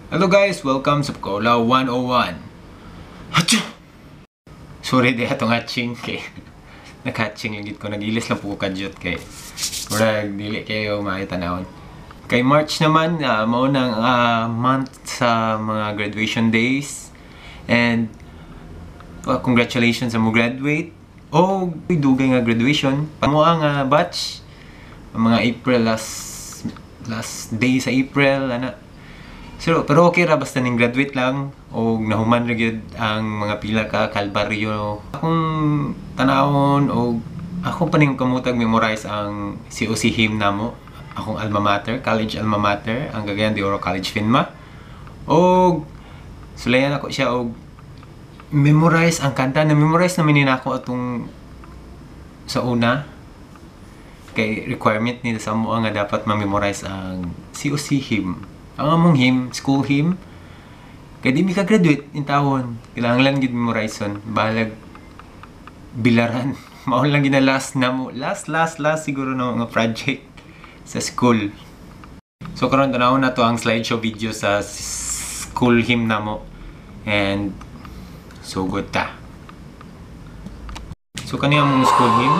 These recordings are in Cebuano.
Hello guys, welcome sa Pagkaulaw 101. Hachu! Sorry di atong hatching kay nag-hatching lang gid ko, nag-ilis lang po ko kadyot kay murag dili kayo maayo tanawon. Kay March naman, mao nang month sa mga graduation days and congratulations sa mo graduate o dugay nga graduation. Mo ang batch mga April last last day sa April ana. So, pero okay ra basta ning graduate lang o nahuman ra gyud ang mga pila ka kalbaryo. Akong tanawon og ako pa ning kamutag memorize ang COC hymn namo, akong alma mater, college alma mater, ang Cagayan de Oro College Phinma. Og sulayan ako siya og memorize ang kanta. Na-memorize na ni nako atong sa una kay requirement nila sa amo nga dapat ma-memorize ang COC hymn. Ang among hymn, school hymn, kay di mi ka-graduate in tawon. Kailangan gid memorize on. Bahalag bilaran. Mao lang gina last na mo. Last, last, last siguro na mga project sa school. So karon tanawon na to ang slideshow video sa school hymn namo. And so good ta. So kani among school hymn.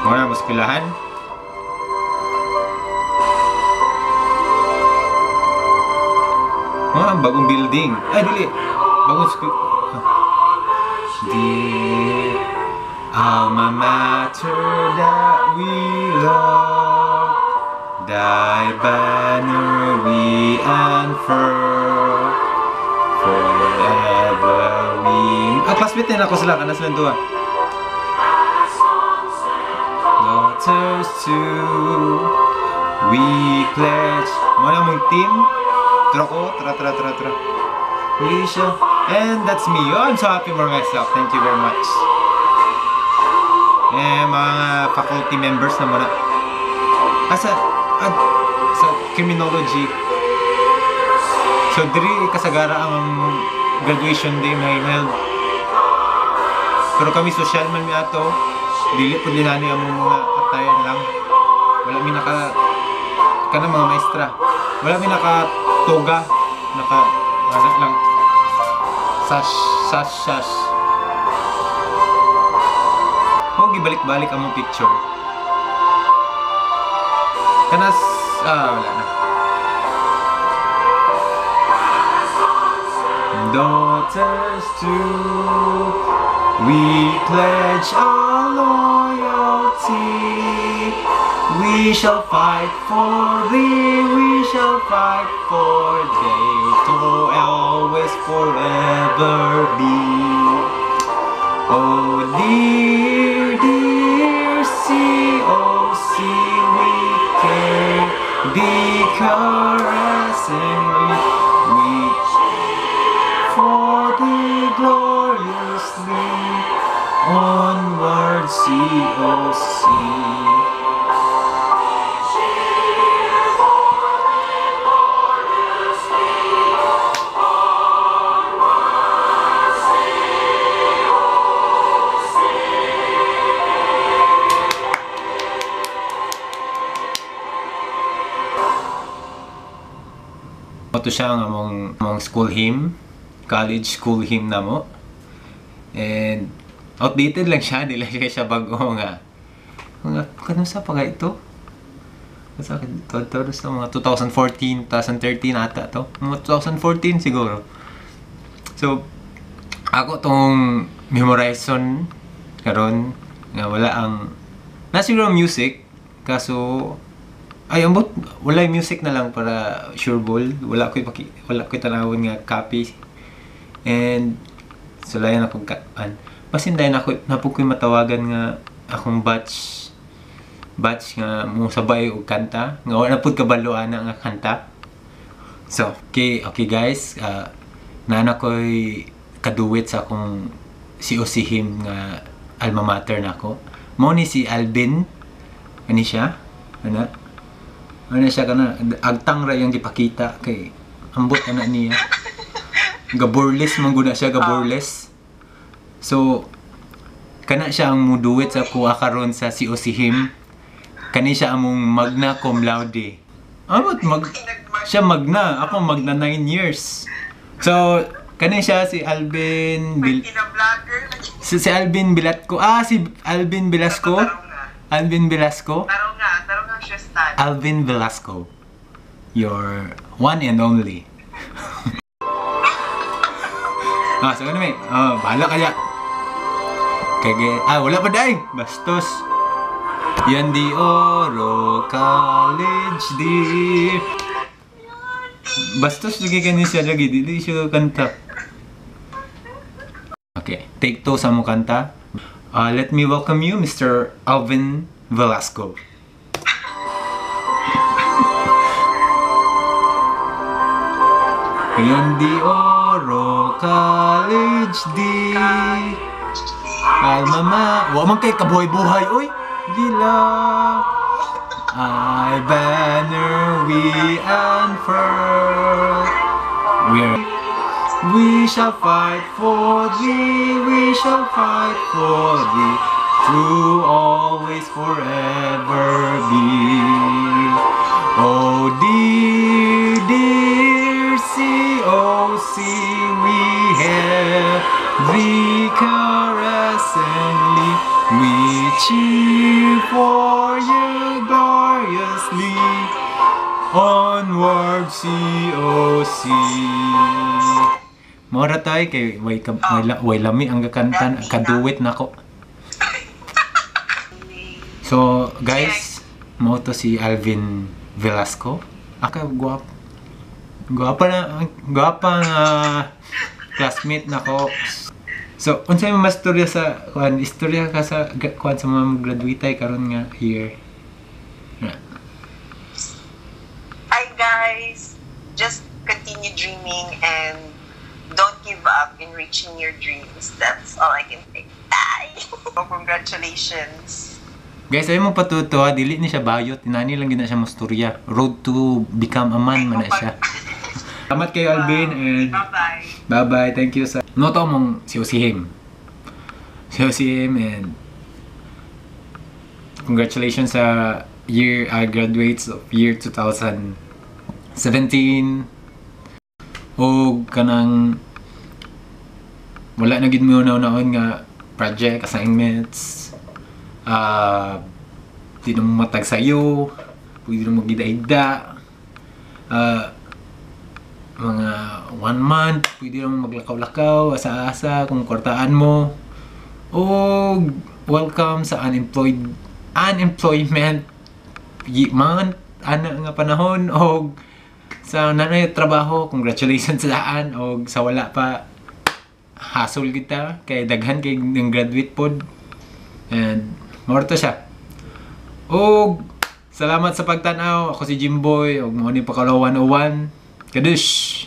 Mao na mo eskwelahan. Ah, bagong building. Ay, dili. Bagong school. Dear alma mater that we love, thy banner we unfurl, forever we... Ah, classmate na ako sila. Kana sila duha. Daughters too, we pledge. Muna mong team. Tara ko, tara, tara, tara, tara. We shall, and that's me. Oh, I'm so happy for myself. Thank you very much. Eh, mga faculty members na muna. Ah, sa criminology. So, diri kasagara ang graduation day na held. Pero kami social man mi ato. Dili po din nani ang mga attire lang. Wala mi naka, kana mga maestra. Wala mi naka toga, naka ano lang, sash, sash, sash. Oh, gibalik-balik ang mong picture. Kanas, wala na. Daughters too, we pledge our loyalty. We shall fight for thee, we shall fight for thee, to always forever be. Oh dear, dear COC, we care thee caressingly. We for thee gloriously, onward COC. Ito siya ang among school hymn, college school hymn na mo. And outdated lang siya, di lang siya bago nga. Mga kano sa pa ito? Sa akin, to sa mga 2014, 2013 ata to. Mga 2014 siguro. So ako tong memorization karon nga wala ang na siguro music kaso ay ambot wala music na lang para sure ball, wala koy wala koy tanawon nga copy. And sulayan ako kaan. Basin dayon ako napug koy matawagan nga akong batch nga mo sabay og kanta nga wala pud kabalo ana nga kanta. So, okay, okay guys, naana koy kaduwit sa akong COC hymn nga alma mater nako. Mao ni si Alvin. Ani siya? Ana? Ano siya kana agtang ra yung gipakita kay ambot ana niya. Gaborles man gud na siya, gaborles. So kana siya ang muduwit sa kuha karon sa COC hymn. Kani siya among magna cum laude. Amot mag siya magna, ako magna 9 years. So, kani siya si Alvin Bil vlogger. Si Alvin Bilatco. Ah, si Alvin Velasco. Alvin Velasco. Tarong nga siya stan. Alvin Velasco. Your one and only. Ah, so ano may? Ah, bahala kaya. Kage, ah, wala pa dai. Bastos. Yan di Oro College di. Bastos lagi kani siya lagi dili siya kanta. Okay, take two sa mo kanta. Let me welcome you, Mr. Alvin Velasco. Yan di Oro College di Alma ma. Wa man kay kabuhay-buhay oy. Lila. I banner we unfurl. We shall fight for thee, we shall fight for thee, true always forever be. Oh dear, dear COC, we have thee caressingly, we cheer for you gloriously. Onward, COC. Mora tayo kay way, ka, way, way lami ang gakantan, kaduwit nako. So, guys, mo to si Alvin Velasco. Aka guwap. Guwapa na, guwapa nga classmate nako. So, unsay mo mastorya sa kuan, istorya ka sa kuan sa mga graduate karon nga year? Na. Hi guys, just continue dreaming and don't give up in reaching your dreams. That's all I can say. Bye. Oh, congratulations. Guys, ay mo patuto ha, dili ni siya bayot, tinani lang gina siya mastorya. Road to become a man man na siya. Salamat kayo Alvin and bye-bye. Bye-bye. Thank you sa noto mong si him. Si him and congratulations sa year graduates of year 2017. O kanang wala na gid mo naon nga project assignments. Di na mo matag sayo, pwede na mo gida-ida. Mga 1 month, pwede na mo maglakaw-lakaw, asa-asa, kung kwartaan mo. O welcome sa unemployment month, ana nga panahon, o sa nanay trabaho, congratulations sa daan, o sa wala pa, hasol kita, kay daghan kay ng graduate pod. And more to siya. Og salamat sa pagtan-aw. Ako si Jimboy og mo ni Pakalaw 101. Kadush.